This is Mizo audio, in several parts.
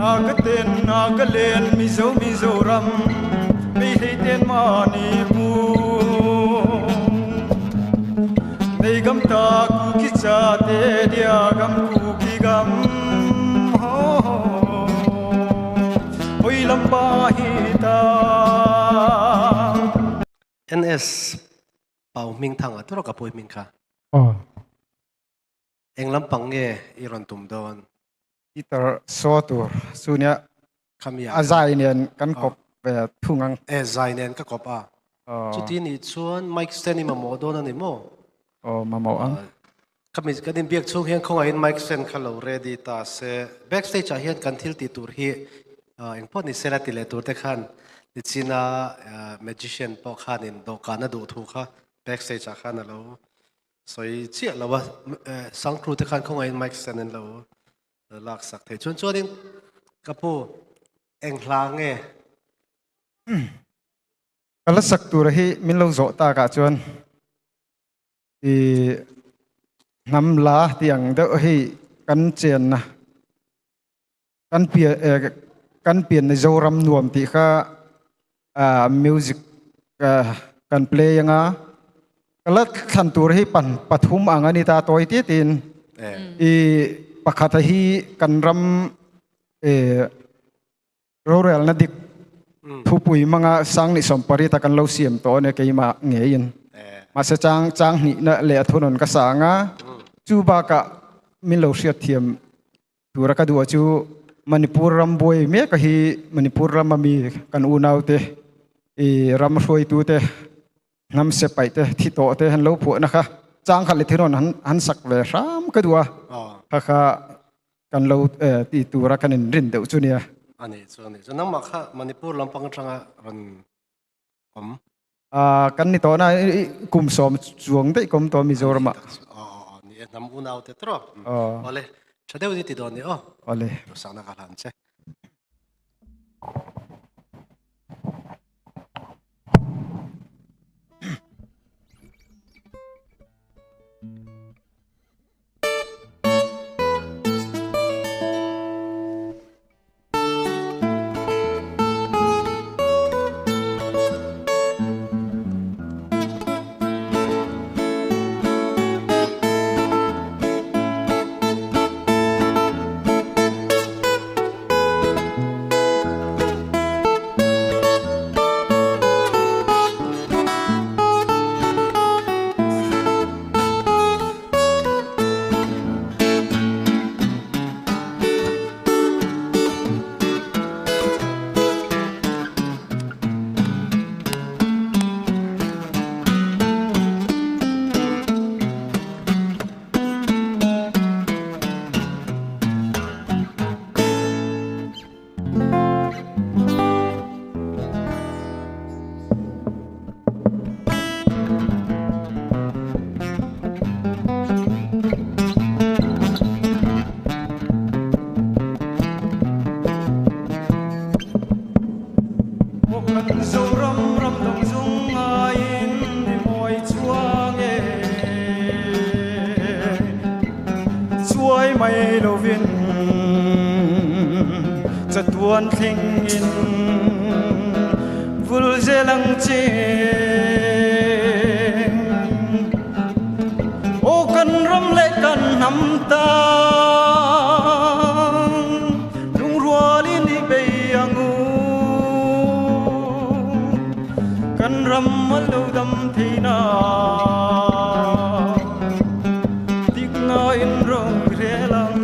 Nagaten Nagaland Mizo Mizoram Meitei ten Manipur Nei gam ta Kuki cha te dia gam Kuki gam ho Hoi lam pa hi ta. NS Pau hming thang a tur ka pui hming kha. Aw. Eng lampang nge i rawn tum dawn? Peter saw tur chu nia Khami a zai nen kan kawp ve thung ang. E zai nen ka kawp a. Chuti nih chuan mic stand i mamawh dawn a ni maw? Aw mamawh ang. Khami kan inbiak chhung hian khawngaihin mic stand kha lo ready ta se. Backstage ah hian kan thil tih tur hi engpawh ni sela ti leh tur te khan nichina magician pawh khanin dawhkan a duh thu kha backstage ah khan a lo Sawi chiah lo a, Sangkru te khan khawngaihin mic stand an lo lak sak thei. Chuan chuanin ka pu eng hla nge? Ka la sak tur hi min lo zawh tak ah chuan i hnam la tih ang deuh hi kan chenna kan pian kan pian ni Zoram nuam tih kha music kan play anga kala thlan tur hi pan pathum ang ani ta tawi ti tin i pakhat hi kan ram e rorel na dik thupui manga sang ni som pari ta kan lo siam to ne keima ngein ma se chang chang ni na le athunon ka sanga chu ba ka min lo hriat thiam Tura ka duh chu Manipur ram buai mek hi Manipur ram ami kan unau te i ram hruaitu te hnam sepai te thi tawh te han lo phuah na kha chang khat le thiron han han sak ve hram ka duh a kha kha kan lo ti tura kan in rin deuh chu nia. Ani chu ani chu nangmah kha Manipur lampang atanga rawn awm. Kan ni tawh na kum sawm chuang daih ka awm tawh Mizoram ah. Ni e hnam unau te tawh. Awle tha deuh ni ti dawn ni aw. Awle. Duhsakna ka hlan che. Kan Zoram ram dang zung ngaiin ni mawi chuang e Chuai mai lovin chatuan thlengin vul zel ang che. Aw kan ram leh kan hnam tan lungrualin i bei ang u. Kan ram a lo dam thei na tikna in rawng rel ang.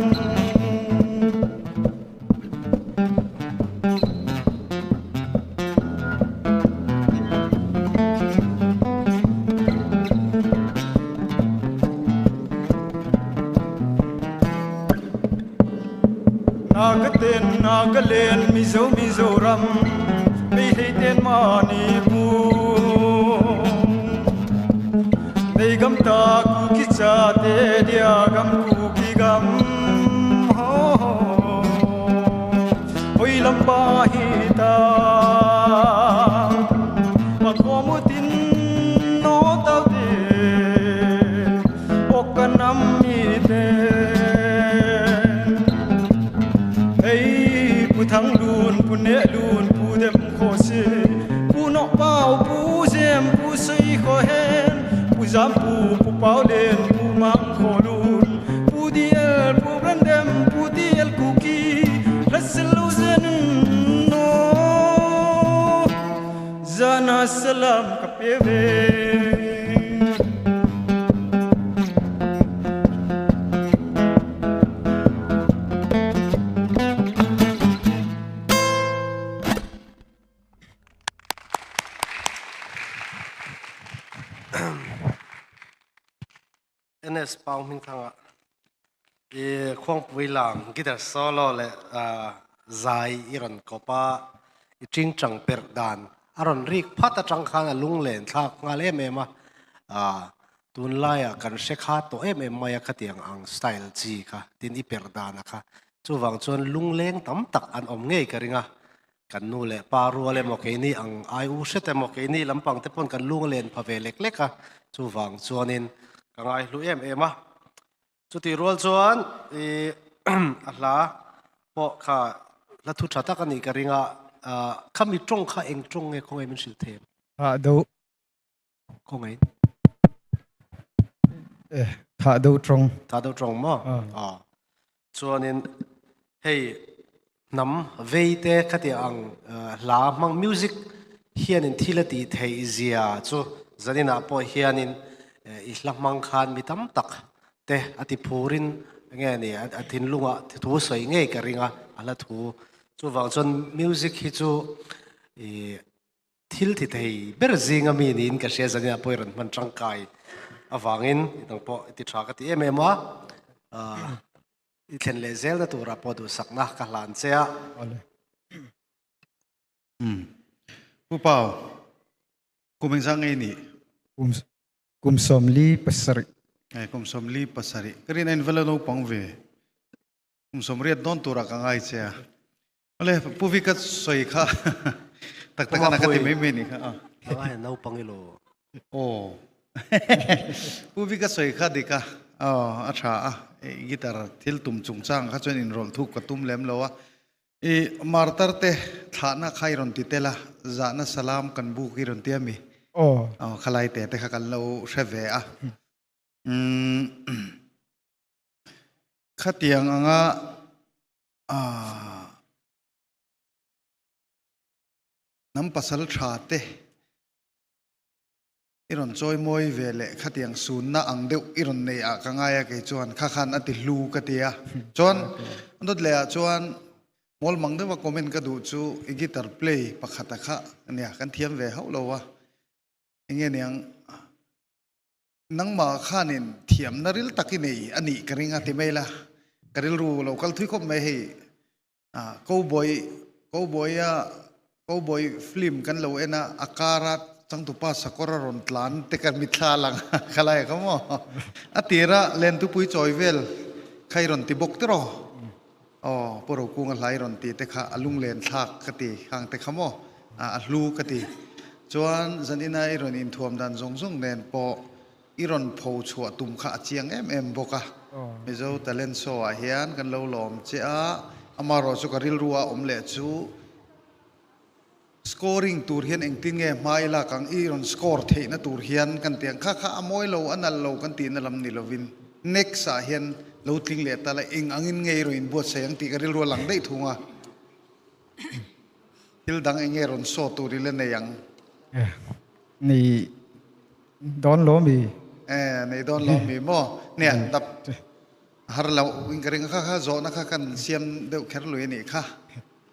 Nagaten Nagaland Mizo Mizoram Meitei ten Manipur Nei gam ta Kuki cha te dia gam Kuki gam ho Hoi lam pa hi ta Pa khaw mu tin no tau te Aw ka nam mi te Hei Pau Pu Zem Pu Sei Khaw Hen Pu Zam Pu Pu Pau Len Pu Mang Khaw Lun Pu Diel Pu Brandem Pu Diel Kuki Hlasil U Zen Aw Zana Salam ka pe ve. NS Pau Hmingthanga i Khuangpui lam guitar solo leh zai i rawn kawp a, i tingtang perh dan a rawn rik phat atang khan a lunglen thlak nghal em em a, tunlaiah kan hre kha tawh em em mai a khatiang ang style chi kha tin i perh dan a kha chuvang chuan lungleng tam tak an awm ngei ka ring a. Kan nu leh pa rual emaw keini ang ai u hret emaw keini lampang te pawn kan lung a len pha ve lek lek a, chuvang chuanin ka ngaihlu em em a. Chutih rual chuan i a hla pawh kha hla thu tha tak a nih ka ring a, khami tawng kha eng tawng nge khawngaih min hrilh thei em? Thah do. Khawngaih. Eh, thah do tawng. Thah do tawng maw? Aw. Chuanin hei hnam vei te khatiah ang hla hmang music hianin thil a tih theih zia chu zaninah pawh hianin i hla hmang khan mi tam tak te a ti phurin nge ni a thinlungah thu sawi ngei ka ring a, a hla thu. Chuvang chuan music hi chu ih Thil ti thei ber zinga mi niin ka hria zaninah pawh i rawn hman tangkai avangin i dang pawh i ti tha ka ti em em a, i thlen leh zelna turah pawh duhsakna ka hlan che a. Pu Pau, kum engzah ngei nih? Kum 47. Kum 47. Ka rin ain vala naupang ve. Kum 80 dawn turah ka ngai che a. Awle, Pu Vika sawi kha tak tak a ka ti mai mai ni kha. Nang hian naupang i lo. Aw. Pu Vika sawi kha dik a. Aw, a tha a. Guitar thil tum chungchang kha chuan inrawlh thuk ka tum lem lo a. I martar te thlahna kha i rawn ti tel a, zahna salam kan buk i rawn ti a mi? Aw. Aw, khalai te te kha kan lo hre ve a. Khatiang anga hnam pasal tha te i rawn chawi mawi ve leh khatiang sunna ang deuh i rawn nei ah ka ngai a kei chuan kha khan a ti hlu ka ti a. Chuan dawt leh ah chuan mawl mang deuh a comment ka duh chu i guitar play pakhat a kha ania kan thiam ve hauh lo a enge niang Nangmah khanin thiamna ril tak i nei a nih ka ring a ti mai la, ka rilru lo kal thui khawp mai hei. Cowboy, cowboy a, cowboy film kan lo en a, a car a changtupa sakawr a rawn tlan te ka mitthla lang kha lai kha maw. A tira lentupui chawi vel kha i rawn ti bawk tiraw? Aw, Pu Rokunga hlai rawn ti te kha a lunglen thlak ka ti khang te kha maw, a hlu ka ti. Chuan zanina i rawn inthuam dan zawng zawng nen pawh i rawn pho chhuah tum kha a chiang em em bawk a. Mizo Talent Show ah hian kan lo lawm che a, amarawh chu ka rilru a awm leh chu scoring tur hian engtin nge hma i lak ang, i rawn score theihna tur hian kan ti ang, kha kha a mawi lo, a nalh lo kan tihna lam ni lovin next ah hian lo tling leh ta la, eng angin nge i rawn inbuatsaih ang tih ka rilru a lang daih thung a, thil dang eng nge rawn saw tur i la nei ang? Nei dawn lo mi? Nei dawn lo mi maw? Nia, dap har lo in ka ring a, kha kha zawhna kha kan siam deuh kher lui a nih kha.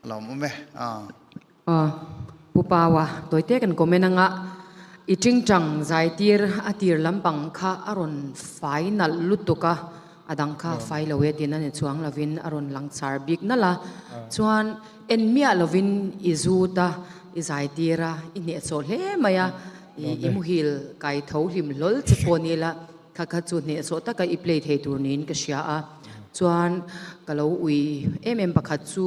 A lawm awm e. Aw Pu Paua tawite kan comment anga i tingtang zaitir a tir lampang kha a rawn fai nalh lutuk a, a dang kha fai lo e tiin a ni chuang lovin a rawn lang char bik nalh a, chuan en miah lovin i zut a, i zaitir a, i hnehsawh hle mai a, i muhil kai tho hlim hlawl che pawh ni la kha kha chu hnehsawh taka i play thei tur niin ka hria a, chuan ka lo ui em em pakhat chu.